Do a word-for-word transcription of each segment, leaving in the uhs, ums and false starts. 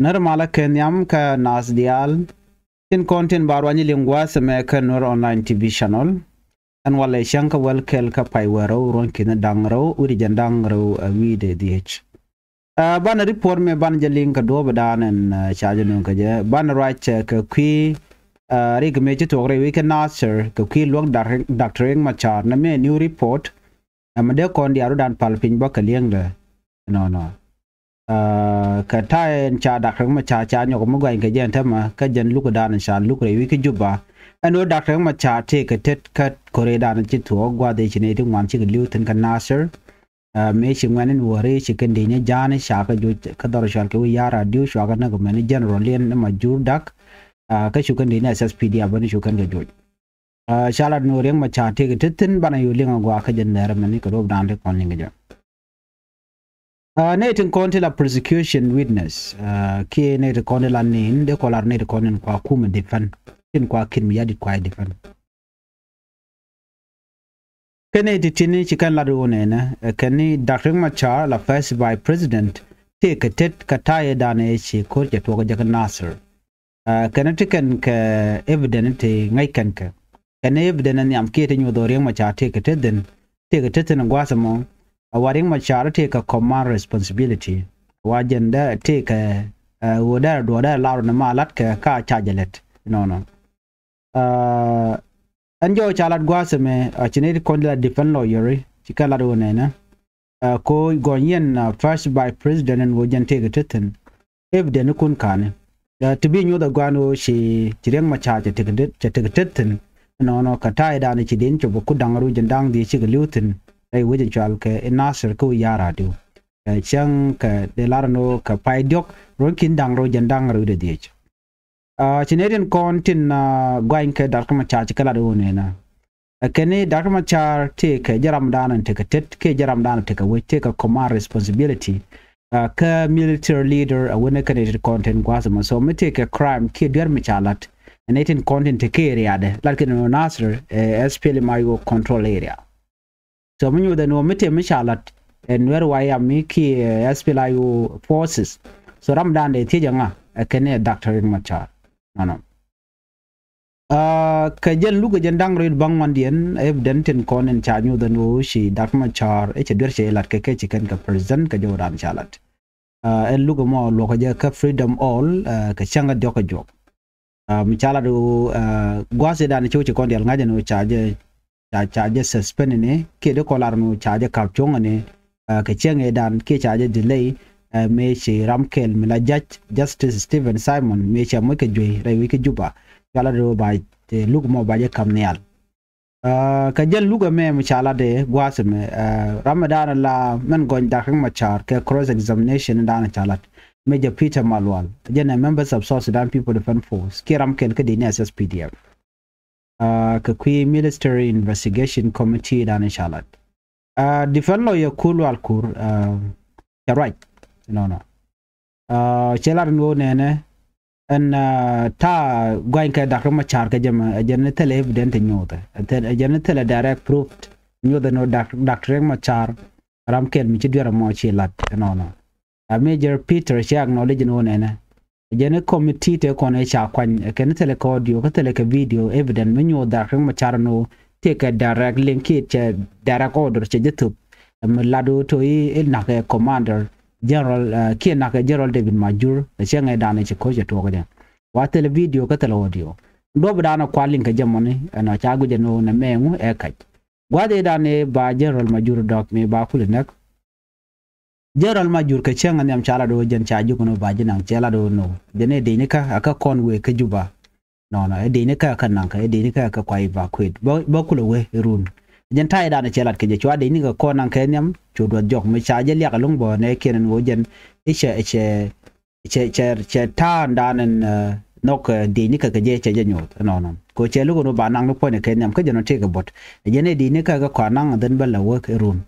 Nɛr malä kɛ nhiam kä naath diaal. Tin kɔn tin ba ruany liŋ gua̱a̱th ɛmɛ kä Nuer Online T V channel. Ɛn walɛ cäŋ kä wäl kɛl kä pay wee rɛw ruɔ̱n ki̱n da̱ŋ rɛw wi̱cdɛ jiɛn da̱ŋ rɛw, ɛ, wi̱cdɛ dhiec. Ɛ, banɛ report mëë banɛ jɛ liŋ kɛ duɔ̱ɔ̱p dan ɛn, ɛ, ca jɛ nööŋ kɛ jɛ. Banɛ ruac, ɛ, kɛ kui̱, ɛ, rik mëë ci thuɔ̱k rɛy wi̱c kä Nasir kɛ kui̱ luäk Dak-, Doctor Riek Machar nɛmɛ new report. Ɛmɛ dee kɔn diaal rɔ̱dan pal piny bä kɛ li̱eŋdɛ. Nɔnɔ. Ɛ, kɛ ta̱a̱ ɛn ca Doctor Riek Machar ca nyɔk mi gua̱ny kɛ jɛ ɛn tämɛ kä jɛn luk dan ca luk rɛy wi̱c kä Juba. Ɛn ɣöö Doctor Riek Machar tëëkɛ tet kä ko̱rɛ dan ci thuɔ̱k gua̱th ëë ci nɛy ti ŋuan cikɛ li̱w thi̱n kä Nasir. Ɛ, mëë ci ŋuɛ̈ni wäri ci kɛn di̱i̱ni ja̱a̱ni ca kɛ joc kä dhɔr cual kɛ wi̱i̱ ya̱r a diu cua kɛ näk mɛni general liɛn ni Majur Dak. Ɛ, kä cu kɛn di̱i̱ni S S P D F bäni cu kɛn kɛ joc. Ɛ, ca lat ni Riek Machar tëëkɛ tet thi̱n banɛ yo̱o̱ liŋ a gua̱a̱ kä jɛn lɛr mɛni kɛ duɔ̱ɔ̱p dan ti kɔn liŋ kɛ jɛ. Ɛ, nɛy tin kɔn ti la prosecution witness, ɛ, kiɛ nɛy tin kɔn ti la nin dee kɔn lar nɛy tin kɔn tin kua kumɛ defend, tin kua kin mi yadit kua defend. Kɛn nɛy ti tin ci kɛn lat ɣöö nɛnɛ, ɛ, kɛn ni Doctor Riek Machar la first vice president tëëkɛ tet kɛ ta̱a̱ ëë dan ëë ci ko̱r cɛ tuɔɔk jɛ kä Nasir. Ɛ, kɛn ti kɛn kɛ evidence ti ŋäc kɛn kɛ. Kɛn evidence nhiam kiɛ ti nyuɔth ɣöö Riek Machar tëëkɛ tet thi̱n, tëëkɛ tet thi̱n gua̱a̱th ɛmɔ. Ɛ, wa Riek Machar tëëkɛ command responsibility. Wa jɛn dee tëëkɛ, ɛ, ɣöö dee duɔ̱ɔ̱r dee lar ni ma lat kɛ ka ca jɛ lɛt. Nɔnɔ. Ɛ, ɛn jɔw ca lat gua̱a̱th ɛmɛ, ɛ, ci nɛy ti kɔn ti la defend lawyer, ci kɛn lat ɣöö nɛnɛ. Ɛ, ko gɔny yɛn, ɛ, first vice president ɛn ɣöö jɛn tëëkɛ tet thi̱n. Evidence kun ka̱ni. Ɛ, ti bi nyuɔth ɛ gua̱a̱n ɣöö ci, ci Riek Machar cɛ tëëkɛ tet, cɛ tëëkɛ tet thi̱n. Nɔnɔ kɛ ta̱a̱ ëë dan ci den cop ɛ ku da̱ŋ rɛw jiɛn da̱ŋ dhiec cikɛ li̱w thi̱n. Rɛy wec in cual kɛ i̱ Nasir kä wi̱i̱ ya̱r a diu. Ɛ, cäŋ kɛ dee lar ɛn ɣöö kɛ pay diɔ̱k ruɔ̱n ki̱n da̱ŋ rɛw jiɛn da̱ŋ rɛw wi̱cdɛ dhiec. Ɛ, ci nɛy tin kɔn tin, ɛ, gua̱ny kɛ Doctor Machar ci kɛ lat ɣöö nɛnɛ. Ɛ, kɛn ni Doctor Machar tëëkɛ jɛ ramdan ɛn tekɛ tet kiɛ jɛ ramdan ɛn tekɛ wec, tëëkɛ command responsibility. Ɛ, kä military leader ɛ wen ɛ kɛn nɛy tin kɔn tin gua̱a̱th ɛmɔ. So mi tëëkɛ crime kiɛ duer mi ca lat. Ɛ nɛy tin kɔn tin tekɛ riaadɛ. Lat kɛn ni Nasir, ɛ, S P L M I O control area. So mi nyuuth ɛn ɣöö mi tëë mi ca la̱t ɛn Nuɛr White Army kiɛ, ɛ, S P L M I O forces. So ramdan dee thiec ɛŋa? Ɛ kɛn ni ɛ Doctor Riek Machar. Nɔnɔ. Aa, kɛ jɛn luk ɛ jɛn da̱ŋ rɛw baŋ ŋuandiɛn, evidence tin kɔn in ca nyuuth ɛn ɣöö ci Doctor Machar ɛ cɛ duer cɛ la̱t kɛ kɛ ci kɛn kɛ president kɛ jɔwdan ca la̱t. Aa, ɛn luk ɛmɔ luɔ̱kɛ jɛ kä Freedom Hall, aa, kɛ cäŋ kä diɔ̱k kä juɔk. Aa, mi ca lat ɣöö, aa, gua̱a̱th ëëdan cio̱w ci kɔn diaal ŋa̱c ɛn ɣöö ca jɛ, ca, ca jɛ suspend ni, kiɛ dee kɔn lar ɛn ɣöö ca jɛ ka̱p cuɔ̱ŋ ni, aa, kɛ cäŋ ëëdan, kiɛ ca jɛ delay, aa, mëë ci ram kɛl mi la judge Justice Stephen Simon, mëë cɛ moc kɛ juey rɛy wec kä Juba. Ca lat ɣöö ba, ɛ, luk mɔ ba jɛ ka̱p nhial. Aa, kɛ jɛn luk ɛmɛ mi ca lat ɛ gua̱a̱th ɛmɛ, aa, ram ëëdan la mɛn gɔny Doctor Riek Machar kɛ cross examination ëëdan ca lat. Major Peter Malual, jɛn ɛ members of South Sudan People Defense Force, kiɛ ram kɛl kä dini S S P D F. Aa, kɛ kui̱ Military Investigation Committee ëëdan ca lat. Aa, defense lawyer Kur Lual Kur, aa, cɛ ruac. Nɔnɔ. Aa, cɛ lat ɛn ɣöö nɛnɛ, ɛn, aa, ta̱a̱ gua̱ny kɛ Doctor Machar kɛ jɛ mɛ, ɛ jɛn ni thilɛ evidence ti nyuuthɛ. Ɛ thil-, ɛ jɛn ni thilɛ direct proof nyuuthɛ ni ɣöö Dak-, Doctor Riek Machar ram kɛl mi ci duer ɛmɔ ci lat ɛnɔnɔ. Aa, Major Peter cɛ acknowledge ɛn ɣöö nɛnɛ, ɛ jɛn ni committee tëë kɔn ëë ca kuany, ɛ kɛn ni thilɛ kɛ audio, kä thilɛ kɛ video evidence mi nyuuth Doctor Riek Machar ɛn ɣöö tëë kɛ direct link kiɛ cɛ direct order cɛ jɛ thop. Ɛ mi lat ɣöö to̱ i̱, i̱ na̱k ɛ commander general, aa, kiɛ na̱k ɛ General David Majur, ɛ cäŋ ëëdan ɛ ci ko̱c ɛ tuɔɔk jɛ. Wa thilɛ video kä thilɛ audio. Duɔ̱p ëëdan ɛ kual liŋ kɛ jɛ mɔni, ɛn ɔ ca guic ɛn ɣöö nɛmɛ ɛŋu ɛ kac. Gua̱a̱th ëëdan ɛ ba General Majur dɔ̱k mëë ba kulɛ näk. General Majur kɛ cäŋ ɛ nhiam ca lat ɣöö jɛn ca jiök ɛn ɣöö ba ji̱ naŋ, cɛ lat ɣöö nɔ. Jɛn ɛ dec ni kä, a kä kɔn wëë kä Juba. Nɔnɔ, ɛ dec ni kä kä naŋ kä, ɛ dec ni kä kä kua evacuate. Bä, bä kulɛ wee run. Jɛn ta̱a̱ ëëdan cɛ lat kɛ jɛ, cua dec ni kä kɔn naŋ kɛ nhiam, cu duɔth jɔk. Mi ca jɛ liak ɛlɔ̱ŋ bä nɛ kiɛn ɛn ɣöö jɛn i̱ cɛ, cɛ, cɛ, cɛ, cɛ ta̱a̱ ëëdan ɛn, aa, nhɔk, aa, dec ni kä kɛ jɛ cɛ jɛ nyuɔth. Nɔnɔ. Kɛ cɛ luk ɛn ɣöö ba naŋ ni puɔ̱nydɛ kɛ nhiam kä jɛn ɔ tëëkɛ buɔ̱t. Jɛn ɛ dec ni kä kä kua naŋ, ɛ dhän bä lɛ wee run.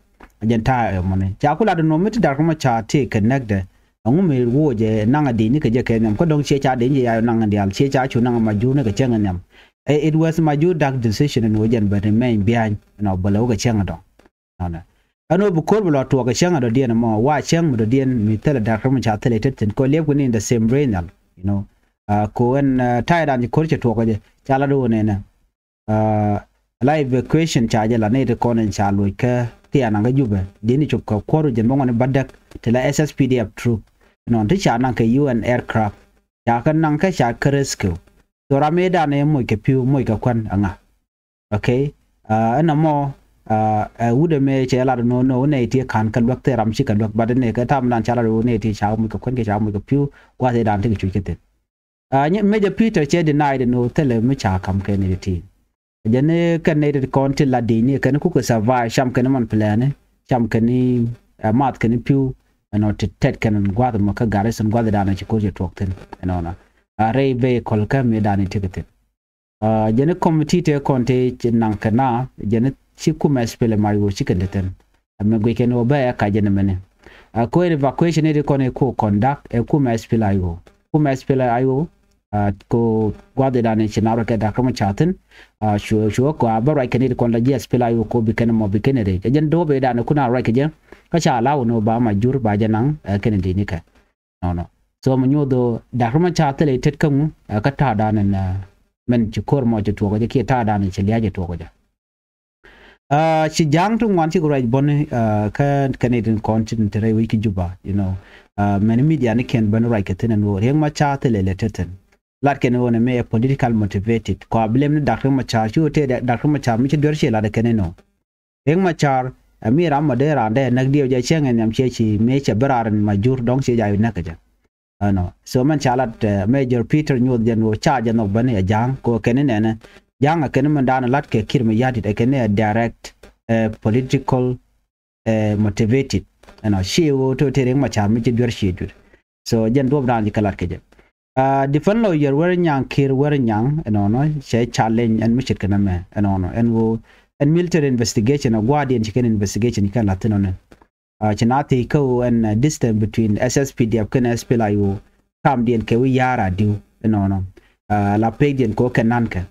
Jɛn ta̱a̱ ɛmɔni. Ca ku lat ɛn ɣöö mi ti Doctor Machar tëëkɛ näkdɛ. Ɛŋu mi woc ɛ naŋ ɛ dec ni kɛ jɛ kɛ nhiam? Kä dɔ̱ŋ ciɛ ca dec ni jɛ ya naŋ ɛ diaal, ciɛ ca cu naŋ ɛ Majur ni kɛ cäŋ ɛ nhiam. Ɛ, it was Majur Dak decision ɛn ɣöö jɛn bɛ remain behind, you know, bɛ lɛ wä kɛ cäŋ ɛ dɔ̱ŋ. Nɔnɔ. Ɛn ɣöö bi ko̱r bi lɔ tuɔɔk ɛ cäŋ ɛ dɔ̱diɛn ɛmɔ wa cäŋ mi dɔ̱diɛn mi thilɛ Doctor Machar thilɛ tet thi̱n kɛ liɛpkɛ ni in the same range, you know. Ko ɛn ta̱a̱ dan ci ko̱r cɛ tuɔɔk ɛ jɛ ca lat ɣöö nɛnɛ la evacuation ca jɛ la nɛy ti kɔn in ca loc kä tian naŋ kä Jubɛ di̱n cop kɛ kuɔr jɛn bä ŋuɔni bädäk ti la S S P D F troop nɔn ti ca naŋ kɛ U N aircraft ca kä naŋ kä ca kä rescue. So ram ëë dan ëë moc kɛ pi̱w moc kɛ kuän aŋa. Okay. Ɛn ɛmɔ ɛ wut ɛmɛ cɛ lat nɔ nɔ nɛy ti ka̱n kä luäk thil ram ci kɛ luäk bat nɛ kɛ tam dan ca lat nɔ nɛy ti ca moc kɛ kuän kɛ ca moc kɛ pi̱w gua̱th ëë dan ti kɛ cuc kɛ thi̱n. Mecä Peter cɛ denied ni ɣöö thilɛ mi ca ka̱m kɛn ni ti. Jɛn ni kɛn ni ti kɔn ti la di̱i̱ni kɛn kukɛ survive cam kɛn man plɛni cam kɛn ni math kɛn pi̱w ɛnɔ ti tɛt kɛn gua̱th mɔ kä garrison gua̱th dan ci ko̱r cɛ tuɔk thi̱n ɛnɔnɔ. A rɛy bey kɔl kä mi dan ti kɛ thi̱n. Jɛn ni committee tëë kɔn tëë ci naŋ kɛ na jɛn ni ci kumɛ SPLM-IO ci kɛn ti thi̱n. Ɛmɛ guic kɛn ɣöö bɛ ɛ kac jɛn ɛmɛni. Ɛ ko in evacuation in ti kɔn ɛ ko conduct ɛ kumɛ SPLM-IO. Kumɛ SPLM-IO ko gua̱dhi dan in ci na rɔ kɛ Doctor Machar thi̱n. Cu cu ko a bä ruac kɛn in ti kɔn la ji̱ SPLM-IO ko bi kɛn mɔ bi kɛn rɛc ɛ jɛn do̱p in dan in kun a ruac kɛ jɛ. Kä ca law ni ba ma jur ba jɛ naŋ ɛ kɛn in di̱ni kɛ. Nɔnɔ. So mi nyuɔth ɣöö Doctor Machar thilɛ tet kä ŋu ɛ kä ta̱a̱ dan in mɛn ci ko̱r mɔ ci tuɔk jɛ kiɛ ta̱a̱ dan in ci lia̱c ci tuɔk jɛ. Ci ja̱a̱ŋ ti ŋuan cikɛ ruac bäni kä kɛn itin kɔn ci tin te rɛy wec ki Juba, you know. Mɛn media ni kiɛn bäni ruac kɛ thi̱n ɛn ɣöö Riek Machar thilɛ lɛ te thi̱n. Lat kɛn ɣöö nɛ mi ɛ political motivated kɔ a bi lɛm ni Doctor Machar ci ɣöö tëë Doctor Machar mi ci duer ci lat ɛ kɛn inɔ. Riek Machar ɛ mi ram mɔ dee raan dee ɛ näk diɛw jɛ cäŋ ɛ nhiam ciɛ ci mëë cɛ bi raar in ma jur dɔ̱ŋ ciɛ ja̱ yu näk kɛ jɛ. Ɛnɔ so mɛn ca lat Major Peter nyuɔth jɛn ɣöö ca jɛ nhɔk bäni ɛ ja̱a̱ŋ kɛ ɣöö kɛn inɛnɛ ja̱a̱ŋ ɛ kɛn mɛn da̱a̱n lat kɛ Kiir Mayardit ɛ kɛn ɛ direct political motivated. Ɛnɔ ci ɣöö to te Riek Machar mi ci duer ci duer. So jɛn duɔp da̱a̱n ci kɛ lat kɛ jɛ. Defense lawyer Wɛr Nyaŋ Kiir Wɛr Nyaŋ ɛnɔnɔ cɛ challenge ɛn mi ce̱tkɛ nɛmɛ ɛnɔnɔ ɛn ɣöö ɛn military investigation ɛ gua̱a̱diɛn ci kɛn investigation ci kɛn la̱th thi̱n ɔnɛ. Ci na thiec kä ɣöö ɛn distance between SSPDF kɛnɛ SPLA-IO kamdiɛn kɛ wi̱i̱ ya̱r a diw ɛnɔnɔ. La pekdiɛn kɛ ɣöö kɛ na̱nkɛ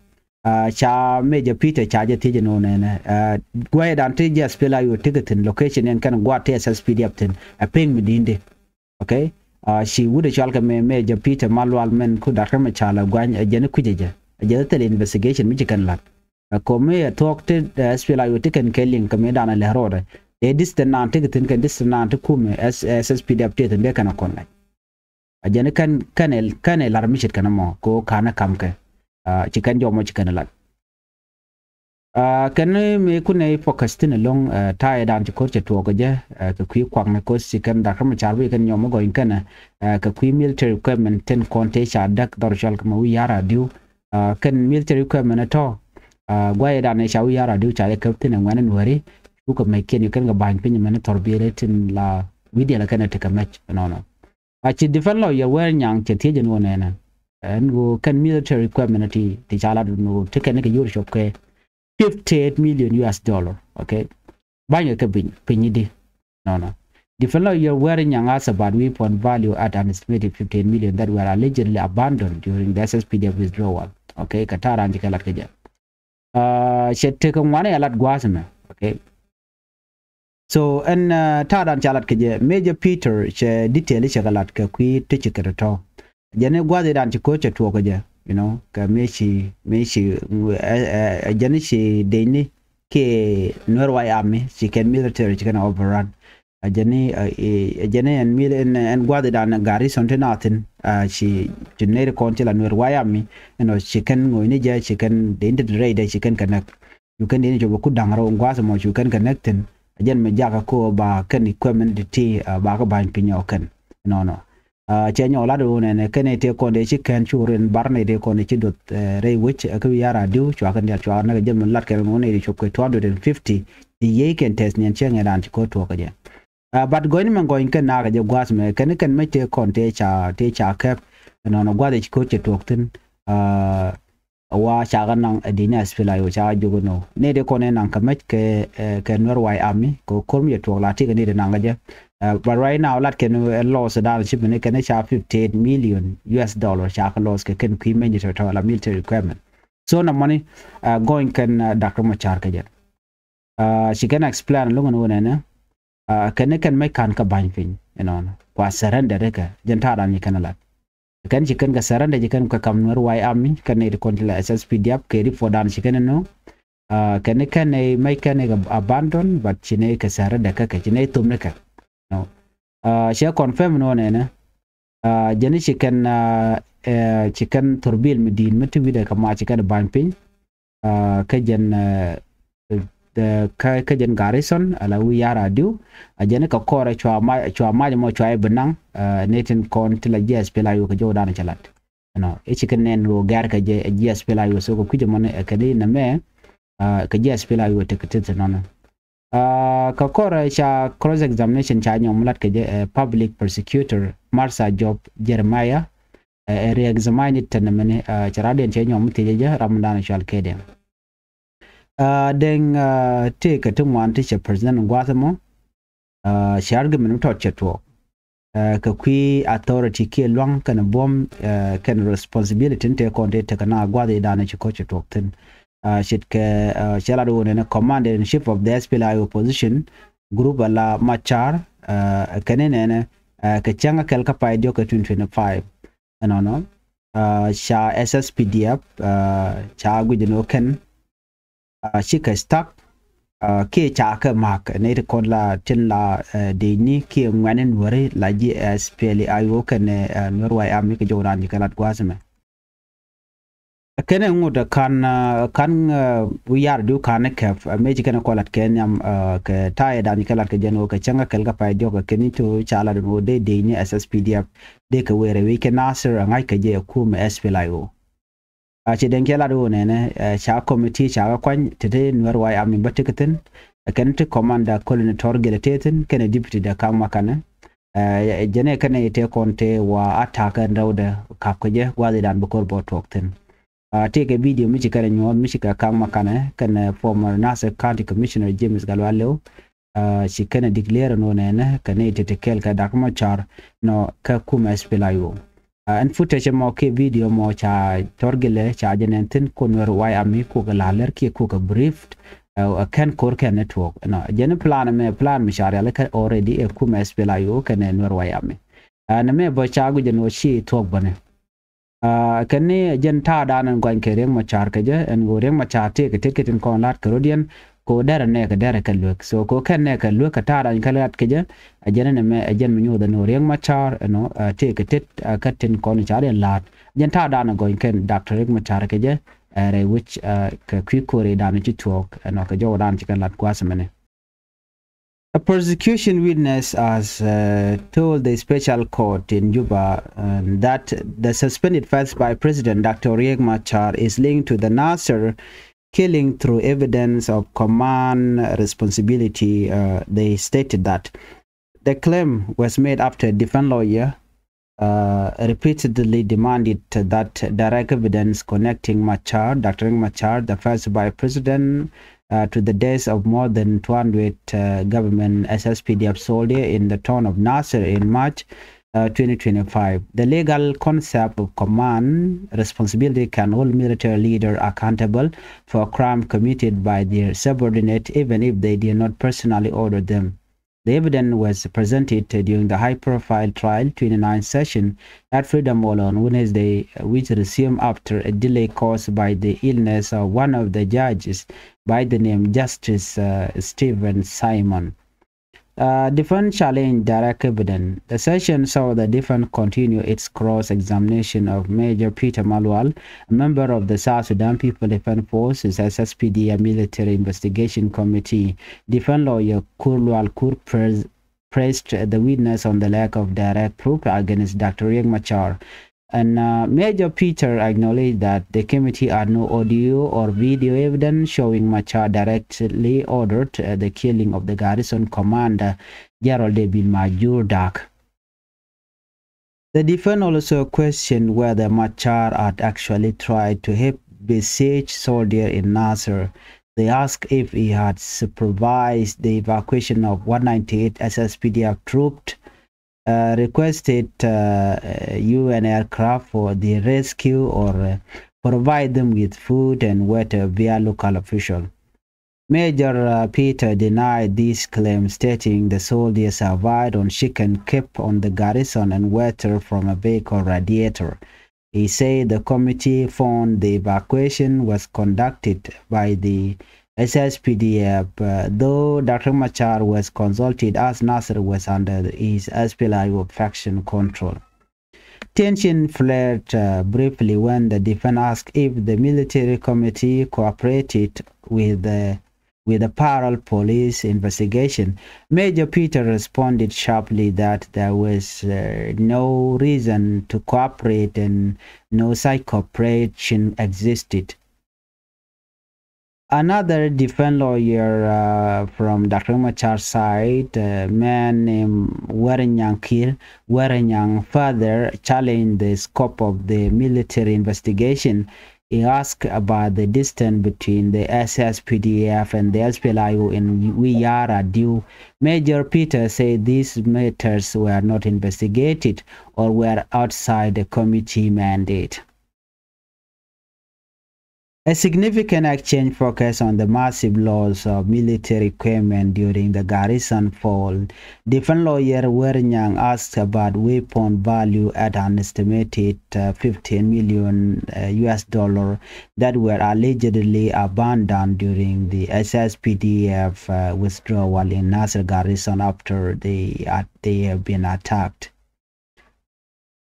ca Major Peter ca jɛ thiec ɛnɔnɔ ɛnɛ gua̱a̱cdan ti jɛ SPLA-IO tekɛ thi̱n location ɛn kɛn gua̱a̱t ti SSPDF thi̱n ɛ pek mi di̱i̱ndi. Okay. Ci wut ɛ cɔal kɛ mɛ Major Peter Malual mɛn ku Doctor Machar la gua̱ny ɛ jɛn kui̱cɛ jɛ ɛ jɛ thil investigation mi ci kɛn la̱t. Ɛ komi ɛ thuɔ̱k ti SPLA-IO ti kɛn kɛ liŋ kɛ mi danɛ lɛ road ɛ distance naan ti kɛ thi̱n kɛn distance naan ti kumɛ SSPDF ti thi̱n dee kɛn ɛ kɔn lac. Ɛ jɛn kɛn kɛn ɛ la̱r mi ce̱tkɛ nɛmɔ ko ka̱n ɛ ka̱m kɛ ci kɛn jɔmɔ ci kɛn ɛ la̱t. Kɛn mi kunɛ focus thi̱n ɛlɔ̱ŋ ta̱a̱ ɛ dan ci ko̱r cɛ tuɔɔk kɛ jɛ kɛ kui̱ kuaknɛ ko̱r ci kɛn Doctor Machar bi kɛn nyɔm mi gɔny kɛnɛ kɛ kui̱ military equipment tin kɔn tëë ca däk dhɔr cɔal kɛ mɛ wi̱i̱ ya̱r a diw. Kɛn military equipment ɛ tɔ̱ gua̱a̱cdan ɛ ca wi̱i̱ ya̱r a diw ca jɛ käp thi̱n ɛ ŋuɛ̈ni Nuääri. Cukɛ mɛc kiɛn kɛ kɛn kɛ ba̱ny piny mɛn thɔr biɛl ɛ tin la wi̱i̱ diɛl ɛ kɛn ɛ tekɛ mɛc ɛnɔnɔ. A ci defense lawyer Wɛr Nyaŋ cɛ thiec ɛn ɣöö nɛnɛ ɛn ɣöö kɛn military equipment ti ti ca lat ɛn ɣöö ti kɛn kɛ yio̱r cop kɛ fifty eight million US dollar. Okay. Ba̱nyɛ kɛ piny piny di. No, no. Defense lawyer Wɛr Nyaŋ asked about weapon value at an estimated fifty eight million that were allegedly abandoned during the SSPDF withdrawal. Okay. Kɛ ta̱a̱ raan ci kɛ lat kɛ jɛ. Cɛ tekɛ ŋuan ɛ lat gua̱a̱th ɛmɛ. Okay. So ɛn ta̱a̱ dan ca lat kɛ jɛ Major Peter cɛ detail cɛ kɛ lat kɛ kui̱ ti ci kɛ tɔ̱tɔ̱. Jɛn i̱ gua̱a̱th i̱ dan ci ko̱r cɛ tuɔɔk kɛ jɛ, you know, kɛ mi ci mi ci jɛn i̱ ci denyni kiɛ Nuer White Army ci kɛn military ci kɛn overrun. Jɛn i̱ jɛn i̱ ɛn mil ɛn gua̱a̱th i̱ dan garrison ti na thi̱n ci ci neri kɔn ci la Nuer White Army, you know, ci kɛn ŋo̱yni jɛ ci kɛn denyni ti rɛydɛ ci kɛn kɛ näk. Cu kɛn di̱n cop ku da̱ŋ rɛw gua̱a̱th ɛmɔ cu kɛn kɛ näk thi̱n. A jɛn mi jakä ko ba kɛn equipment ti ti ba kä ba̱ny piny ɔ kɛn. Nɔnɔ. Cɛ nyɔk lat ɣöö nɛnɛ kɛn ɛ tëë kɔn dee ci kɛn cu rin bar nɛ tëë kɔn dee ci doth rɛy wec kä wi̱i̱ ya̱r a diw cua kɛn dial cua näk jɛn mi lat kɛn ɣöö nɛ ti cop kɛ two hundred and fifty. Ti yiey kɛn tɛth niɛn cɛ ŋɛ dan ci ko̱r tuɔɔk kɛ jɛ. But gɔ̱ny ni mɛ gɔ̱ny kɛn nakä jɛ gua̱a̱th mɛ kɛn kɛn mɛ tëë kɔn tëë ca tëë ca kɛp. Nɔnɔ gua̱a̱th ɛ ci ko̱r cɛ tuɔɔk thi̱n. Wa cakɛ naŋ ɛ di̱t ni SPLA-IO ca jok inɔ ni di kɔn in naŋ kɛ mec kɛ kɛ Nuer White Army kɛ ko̱r mi jɛ tuɔɔk la tikɛ ni di naŋ kɛ jɛ. But right now lat kɛn ɛ loss dan ci mini kɛn ca fifty eight million US dollar cakɛ loss kɛ kɛn kui̱ mec ni tɔtɔ la military equipment. So na mɔni gɔny kɛn Doctor Machar kɛ jɛ. Ci kɛn explain loŋ ni wä nɛnɛ. Kɛn ni kɛn mec ka̱n kä ba̱ny piny inɔnɔ kua surrender kɛ jɛn ta̱a̱ dan ci kɛn lat. Kɛn ci kɛn kɛ surrender ci kɛn kɛ kam Nuer White Army kɛn ni ti kɔn ti la S S P D F kɛ report dan ci kɛn ni nöŋ. Kɛn ni kɛn ni mec kɛn ni kɛ abandon, but ci ni kɛ surrender kɛ kɛ ci ni thom ni kɛ. Cɛ confirm ni wä nɛnɛ. Jɛn ci kɛn ci kɛn thurbil mi di̱i̱t mi ti wi̱dɛ kɛ ma ci kɛn ba̱ny piny. Kä jɛn kä jɛn garrison ala wi̱i̱ yar adiu. A jɛn kɛ kɔrɛ cua mac mɔ cua i̱ bi naŋ ni tin kɔn ti la jiɛth pila yu kɛ jɔw dan cɛ lat. Ɛnɔ i̱ ci kɛ nɛn ɣöö gɛr kɛ jɛ jiɛth pila yu so kɛ kui̱c ɛmɔni ɛ kɛ ni nɛmɛ. Kɛ jiɛth pila yu tekɛ tith nɔnɔ. Kɛ kɔrɛ ca cross examination ca nyɔm lat kɛ jɛ ɛ public prosecutor Martha Job Jeremiah. Ɛ re-examine it tɛn mɛni cɛ radiɛn cɛ nyɔm thiecɛ jɛ ram dan cual kɛ dɛŋ. Dɛŋ tëëkɛ ti ŋuan ti cɛ president gua̱a̱th mɔ. Cɛ argument mi tɔt cɛ tuɔɔk kɛ kui̱ authority kiɛ lua̱ŋ kɛn buɔ̱m kɛn responsibility ni tëë kɔn tëë tekɛ na gua̱a̱th i̱ dan ci kɔc cɛ tuɔɔk thi̱n. Ce̱tkɛ cɛ lat wun ɛn command in chief of the S P L A I O opposition group ala Machar kɛn in ɛn kɛ cäŋ a kɛl kä pay diɔk kɛ twenty twenty-five. Ɛnɔnɔ ca S S P D F ca guic ni wä kɛn cikɛ stuck kiɛ ca kɛ mak ni ti kɔn la tin la dec ni kiɛ ŋuɛni nuɔri la ji̱ S P L A I O kɛn Nuer White Army kɛ jɔw ran ji̱ kɛ lat gua̱a̱th mɛ. Kɛn ɛ ŋut kan kan wi̱i̱ yar diw kan kɛp mëë ci kɛn kɔ lat kɛ nhiam kɛ ta̱yɛ dan kɛ lat kɛ jɛn wä kɛ cäŋ kɛ kɛl kɛ pay diɔk kɛ kɛn to ca lat wä dee dee ni S S P D F dee kɛ wëë rɛ wec kɛ Nasir ɛ ŋa̱c kɛ jɛ ɛ kum S P L A I O. A ci den kɛ lat wä nɛnɛ ca committee ca kɛ kuany ti ti Nuer White Army bä ti kɛ thi̱n kɛn ti commander Colonel Tor Gilɛ ti thi̱n kɛn ɛ deputy dɛ kaŋ makanɛ. Jɛn ɛ kɛn ɛ tëë kɔn tëë wa attack ɛn rɛwdɛ kap kɛ jɛ gua̱th i̱ dan bi ko̱r bɔ tuɔɔk thi̱n. Tëëkɛ video mi ci kɛn ɛ nyuɔ̱th mi ci kɛ kaŋ makanɛ kɛn former Nasir County Commissioner James Gatluak Lew. Ci kɛn ɛ declare nɔ nɛnɛ kɛn ɛ tëë ti kɛɛl kɛ Dak Machar nɔ kɛ kum S P L A I O. Ɛn footage mɔ kiɛ video mɔ ca Tor Gilɛ ca jɛ nɛn thi̱n kun Nuer White Army kukɛ la lɛr kiɛ kukɛ briefed. Ɛ kɛn ko̱r kɛn ni tuɔɔk nɔ jɛn plan mɛ plan mi ca riali kɛ already ɛ kum S P L A I O kɛn ɛ Nuer White Army. Ɛn mɛ bä ca guic ɛn wä ci thuɔ̱k bäni. Kɛn ni jɛn ta̱a̱ dan ɛn gɔny kɛ Riek Machar kɛ jɛ ɛn ɣöö Riek Machar tëëkɛ tet kɛ tin kɔn la̱t kɛ rot yɛn. Ko derɛ nɛɛkɛ derɛ kɛ luek so ko kɛn nɛɛkɛ luek kɛ ta̱a̱ dan kɛ lat kɛ jɛ. Ɛ jɛn ɛn ɛmɛ ɛ jɛn mi nyoth ɛn ɣöö Riek Machar ɛn ɣöö tëëkɛ tet kɛ tin kɔn ca riɛn la̱t. Jɛn ta̱a̱ dan ɛ gɔny kɛn Doctor Riek Machar kɛ jɛ. Ɛ rɛy wec kɛ kui̱ ko̱r i̱ dan ci tuɔɔk ɛn ɣöö kɛ jɔw dan ci kɛn lat gua̱a̱th ɛmɛni. A prosecution witness has uh, told the special court in Juba uh, that the suspended first vice president Doctor Riek Machar is linked to the Nasser killing through evidence of command responsibility. Uh, they stated that the claim was made after a defense lawyer uh, repeatedly demanded that direct evidence connecting Machar, Doctor Riek Machar, the first vice president, uh, to the death of more than two hundred uh, government S S P D F soldiers in the town of Nasser in March uh, twenty twenty-five. The legal concept of command responsibility can hold military leader accountable for a crime committed by their subordinate, even if they did not personally order them. The evidence was presented during the high-profile trial twenty-nine session at Freedom Hall on Wednesday, which resumed after a delay caused by the illness of one of the judges by the name Justice uh, Stephen Simon. Uh, defense challenge direct evidence. The session saw the defense continue its cross-examination of Major Peter Malual, a member of the South Sudan People Defense Forces, S S P D F, Military Investigation Committee. Defense lawyer Kur Lual Kur pres- pressed the witness on the lack of direct proof against Doctor Riek Machar. And uh, Major Peter acknowledged that the committee had no audio or video evidence showing Machar directly ordered uh, the killing of the garrison commander, General David Major Dak. The defense also questioned whether Machar had actually tried to help besieged soldiers in Nasser. They asked if he had supervised the evacuation of one ninety-eight S S P D F troops, uh, requested uh, U N aircraft for the rescue, or uh, provide them with food and water via local official. Major uh, Peter denied this claim, stating the soldiers survived on chicken kept on the garrison and water from a vehicle radiator. He said the committee found the evacuation was conducted by the S S P D F, uh, though Doctor Machar was consulted as Nasser was under his S P L A I O faction control. Tension flared uh, briefly when the defense asked if the military committee cooperated with the with a parallel police investigation. Major Peter responded sharply that there was uh, no reason to cooperate and no such cooperation existed. Another defense lawyer uh, from Doctor Machar's side, a man named Werenyang Kir, Werenyang, further challenged the scope of the military investigation. He asked about the distance between the S S P D F and the S P L A I O in Wiyara Diu. Major Peter said these matters were not investigated or were outside the committee mandate. A significant exchange focused on the massive loss of military equipment during the garrison fall. Defense lawyer Werenyang asked about weapon value at an estimated uh, fifteen million uh, U S dollar that were allegedly abandoned during the S S P D F uh, withdrawal in Nasir garrison after they, uh, they have been attacked.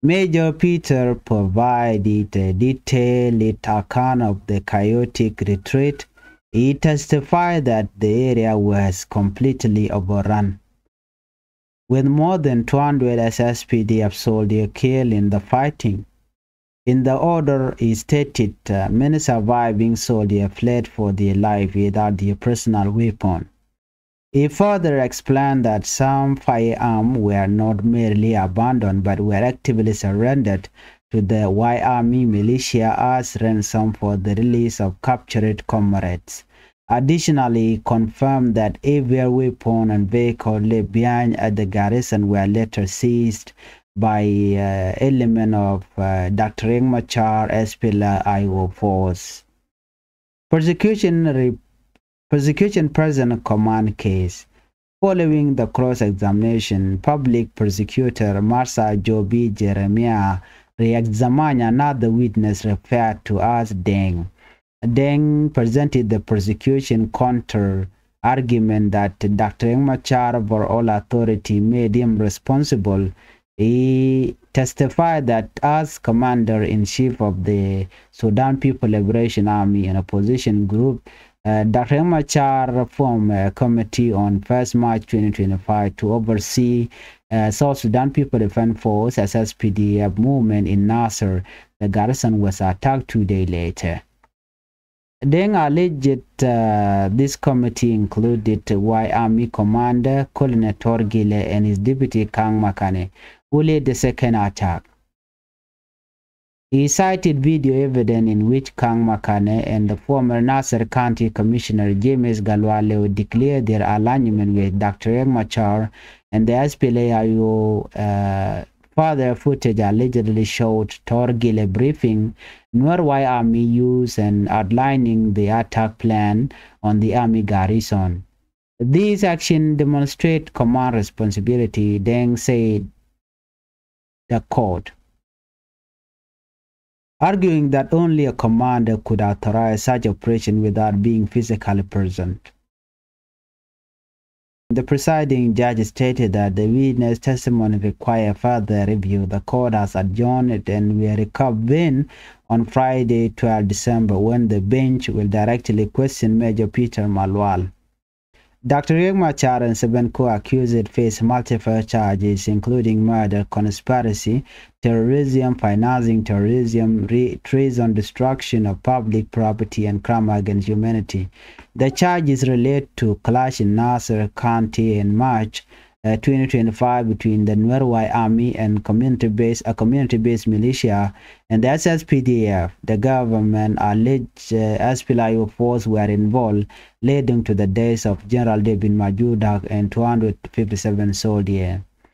Major Peter provided a detailed account of the chaotic retreat. He testified that the area was completely overrun, with more than two hundred S S P D F soldiers killed in the fighting. In the order, he stated uh, many surviving soldiers fled for their life without their personal weapon. He further explained that some firearms were not merely abandoned but were actively surrendered to the White Army militia as ransom for the release of captured comrades. Additionally, he confirmed that every weapon and vehicle left behind at the garrison were later seized by uh, element of uh, Doctor Riek Machar S P L A I O force. Prosecution re- Prosecution present command case. Following the cross-examination, public prosecutor Martha Jobi Jeremiah re-examined another witness referred to as Deng. Deng presented the prosecution counter argument that Doctor Riek Machar overall authority made him responsible. He testified that as commander-in-chief of the Sudan People Liberation Army, an opposition group, uh, Doctor Riek Machar formed a committee on first March twenty twenty-five to oversee uh, South Sudan People Defense Force, S S P D F, movement in Nasser. The garrison was attacked two days later. Deng alleged uh, this committee included White Army commander Colonel Torgile and his deputy Kang Makane, who led the second attack. He cited video evidence in which Kang Makane and the former Nasser County Commissioner James Galwaleo declared their alignment with Doctor Riek Machar and the S P L A I O. Uh, further footage allegedly showed Torgile briefing Nuer White Army youth and outlining the attack plan on the army garrison. These actions demonstrate command responsibility, Deng said the court, arguing that only a commander could authorize such operation without being physically present. The presiding judge stated that the witness testimony require further review. The court has adjourned and will reconvene on Friday, twelfth December, when the bench will directly question Major Peter Malual. Doctor Riek Machar and seven co-accused face multiple charges, including murder, conspiracy, terrorism, financing terrorism, re- treason, destruction of public property, and crime against humanity. The charges relate to clash in Nasser County in March uh, twenty twenty-five between the Nuer White Army and community-based, a community-based militia, and the S S P D F. The government alleged uh, S P L A I O force were involved, leading to the deaths of General David Majur Dak and two hundred fifty-seven soldiers.